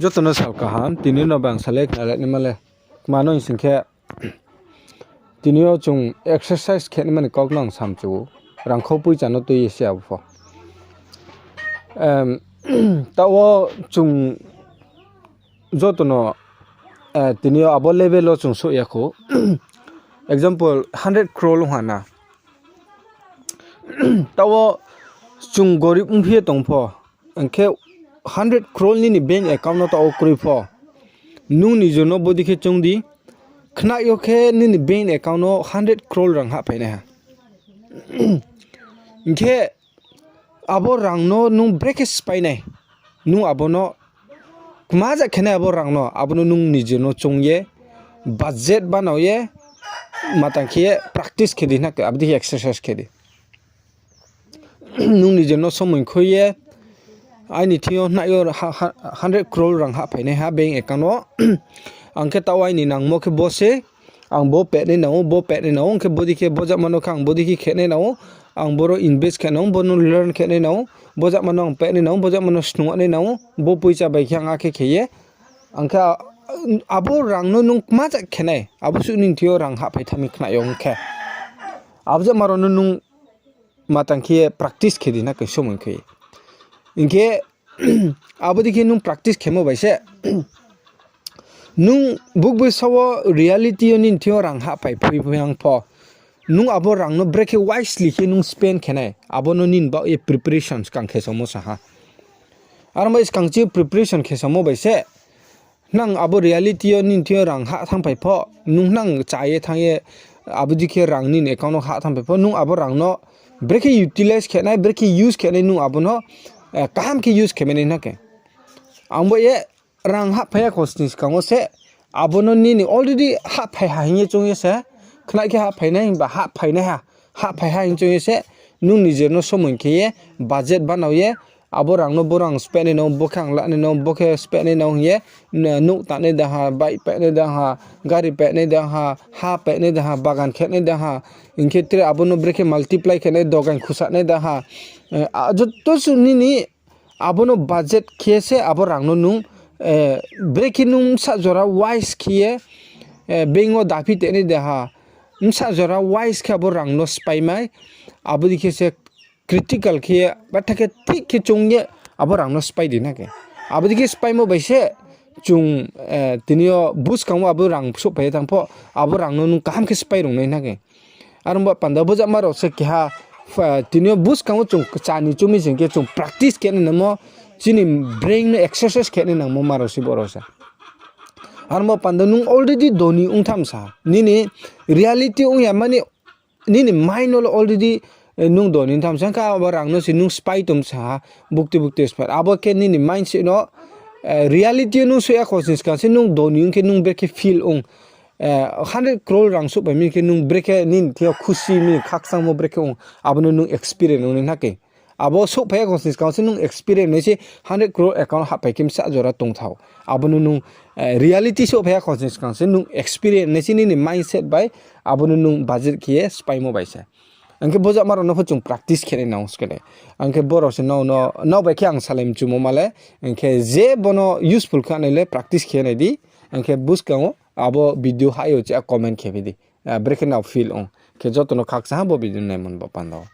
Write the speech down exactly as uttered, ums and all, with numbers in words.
Joto no sal kaham, tini no bang salai khnalai naima le. Kma no hing sing khe, tini yo chung exercise khe naima ni kau no ang samchu ou. Rangkhou poicha no tui ye se abo pho. Em, taoh wo chung joto no, eh, tini yo abo level wo chung souh ya khou. Example, hundred crore ong ha na. Taoh wo chung gorib ongphi ye tong pho, hing khe hundred crore nini bank account no taoh wo kroi pho, nung nijo no bodei khe choung di, khnai yo khe nini bank account no hundred crore rang hahphai nai ha. Hing khe abo rang no nung brekhe spái nai, nung abo no kma ja khe nai abo rang no, abo no nung nijo no choung ye, budget banao ye, matang khe ye practice khe di hna khe, abo dei khe exercise khe di. Nung nijo no somoi khui ye, aini thing yo khnai yo ha-, ha-, hundred crore rang hahphai nai ha bank account wo. Ang khe taoh aini nangmo khe bo se, ang bo peh nai nang ou, bo peh nai nang ou, hing khe bodei khe bojama no khe ang bodei khe khe nai nang ou, ang boro invest khe nang ou, bo no learn khe nai nang ou, bojama no ang peh nai nang ou, bojama no snung nai nang ou, bo poicha bai khe ang akhe khe ye. Ang khe a-, abo rang no nung kma ja khe nai, abo suh nini thing yo rang hahphai thanng mi khnai yo ong khe. Abo jama rao no nung matang khe ye practice khe di na khe somoi khe. Hing khe, abo dei khe nung practice khemo bai se, nung bukboi sa wo reality yo nini thing yo rang hahphai phui phui ang pho, nung abo rang no brekhe wisely khe nung spend khe nai, abo no nini baoh ye preparation skang khe samo sa ha. Aro bai skang chi preparation khe samo bai se, nang abo reality yo nini thing yo rang hah thanngphai pho, nung nang cha ye thanng ye, abo dei khe rang nini account no hah thanngphai pho, nung abo rang no brekhe utilize khe nai, brekhe use khe nai, nung abo no, eh, kaham khe use khe mai nai na khe. Ang bo ye rang hahphai ya khosning skang wo se, abo no nini already hahphai ha hing ye choung ye se, khnai khe hahphai nai himba hahphai nai ha, hahphai ha hing choung ye se, nung nijer no somoi khe ye, budget banao ye, abo rang no bo rang speh nai nang ou, bo khe ang la nai nang ou, bo khe speh nai nang ou hing ye, n-, nouh ta nai da ha, bike peh nai da ha, gari peh nai da ha, ha peh nai da ha, bagan khe nai da ha, hing khe tre abo no brekhe multiply khe nai, dogan khusa nai da ha, eh, a, joto su nini abo no budget khe se abo rang no nung, eh, brekhe nung bsa jora wise khe ye, eh, bank wo daphi te nai da ha, bsa jora wise khe abo rang no spái mai, abo dei khe se critical khe ye, batha khe thik khe choung ye, abo rang no spái di na khe. Abo dei khe spáimo bai se, chung, eh, tini yo buskang wo abo rang souhphai ye thanng pho, abo rang no nung kaham khe spái rung nai na khe. Aro ba panda bojama rao se keha, tini yo buskang wo chung kcha ni choung mi sing khe chung practice khe nai nangmo, chini brain no exercise khe nai nangmo ma rao se bo rao se. Aro ba panda nung already doni ong tham sa, nini reality ong ya mani, nini mind no already, eh, nung doni tham sa, kha abo rang no se nung spái tom sa, bukti bukti spái. Abo khe nini mind se no, eh, reality yo nung souh ya khosning skang se nung doni ong khe nung brekhe feel ong, eh, hundred crore rang souhphai mi khe nung brekhe nini thing yo khusi mi khakchangmo brekhe ong, abo no nung experience ong nai na khe. Abo souhphai ya khosning skang se nung experience nai se hundred crore account hahphai khe bsa jora tongthao. Abo no nung, eh, reality souhphai ya khosning skang se nung experience nai se nini mindset bai, abo no nung budget khe ye spáimo bai se. Ang khe bojama rao no pho chung practice khe nai nang ou skele. Ang khe bo rao se nrao no, nrao bai khe ang salai mchumo ma le, ang khe je bo no useful khe nai le practice khe nai di, ang khe buskang wo abo video hah yo cha comment khe phi di. Ah, brekhe nrao feel ong khe joto no khakchang ha bo video naimo ni bo panda wo.